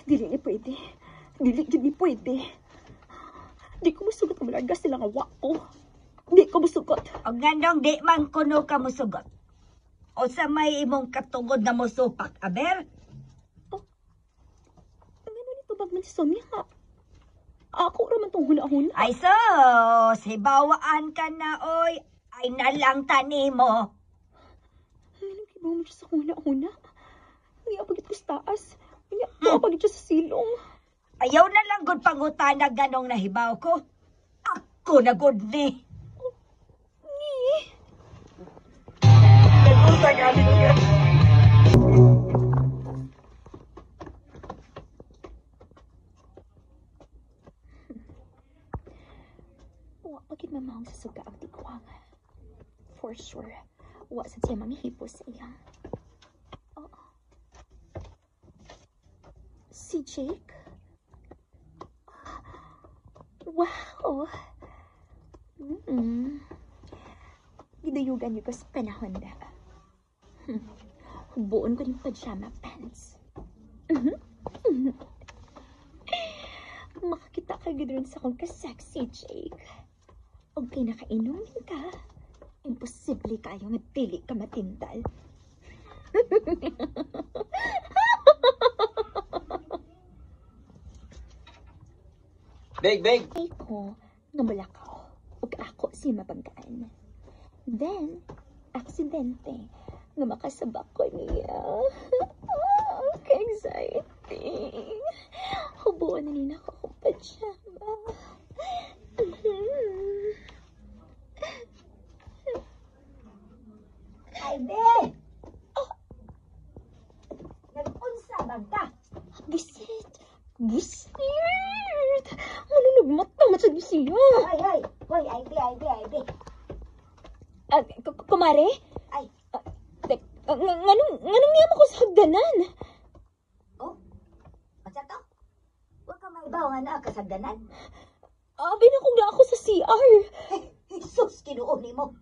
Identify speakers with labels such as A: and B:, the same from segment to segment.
A: Dili ni pwede. Dili jud ni pwede. Di ko musugot nga malarga sila nga wa ko. Di ko musugot.
B: Og nganong di man kuno ka musugot? O sa may imong katungod na mosupak, aber?
A: Ngano ni tubag man si Sonia nga? Ako ra man tong huna-huna.
B: Ay sus, hibawaan ka na oy. Ay nalang tani mo.
A: Anong kibaw mo siya sa huna-huna? Hindi ako pagit ko sa taas. Hindi ako pagit siya sa silong.
B: Ayaw na lang gud pangutana ganong nahibaw ko. Ako na gud ni.
A: Ni.
C: Nag-usa gani ka.
A: Wa pagit mamahong sa suga ang tigwang. For sure, wa sa siya manghipo sa iya. Oo. Si Jake? Wow! Gidayugan niyo ko sa panahon na. Hubuon ko yung pajama pants. Makakita ka gid ron sa akong ka-sexy, Jake. Og kay nakainom ka, imposible kayo nga dili ka matindal.
C: Big, big!
A: Ay ko, nga mulakaw, ug ako si mabanggaan. Then, aksidente, nga makasabak ko niya. Ka-exciting. Hubuan na nina ako akong pajama.
B: Ay, be! Oh. Nag-unsa man ka?
A: Busit! Busit! Ano nagmata man sa siya?
B: Ay, ay! Hoy, ay, be, ay, be, ay, be.
A: Kumare?
B: Ay.
A: Nganong niya mo ko sa hagdanan?
B: Oh? Unsa to? Wa ka maibaw nga naa ka sa hagdanan?
A: Abi na kung na ako sa CR.
B: Hey, Jesus, Ginoo nimo.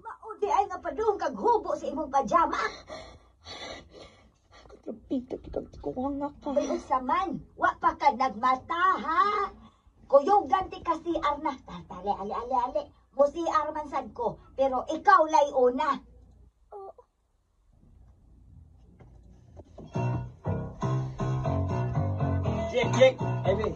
B: Maudi ay nga padung kag hubo sa imong pajama.
A: Katrabita, kikang tikuwang nga ka.
B: Uy, unsa man? Wa pa ka nagmata, ha? Kuyugan ti ka CR na. Tali, ali, ali, ali. Mo CR man sad ko, pero ikaw lay una.
C: Jake, Jake! Ay, be.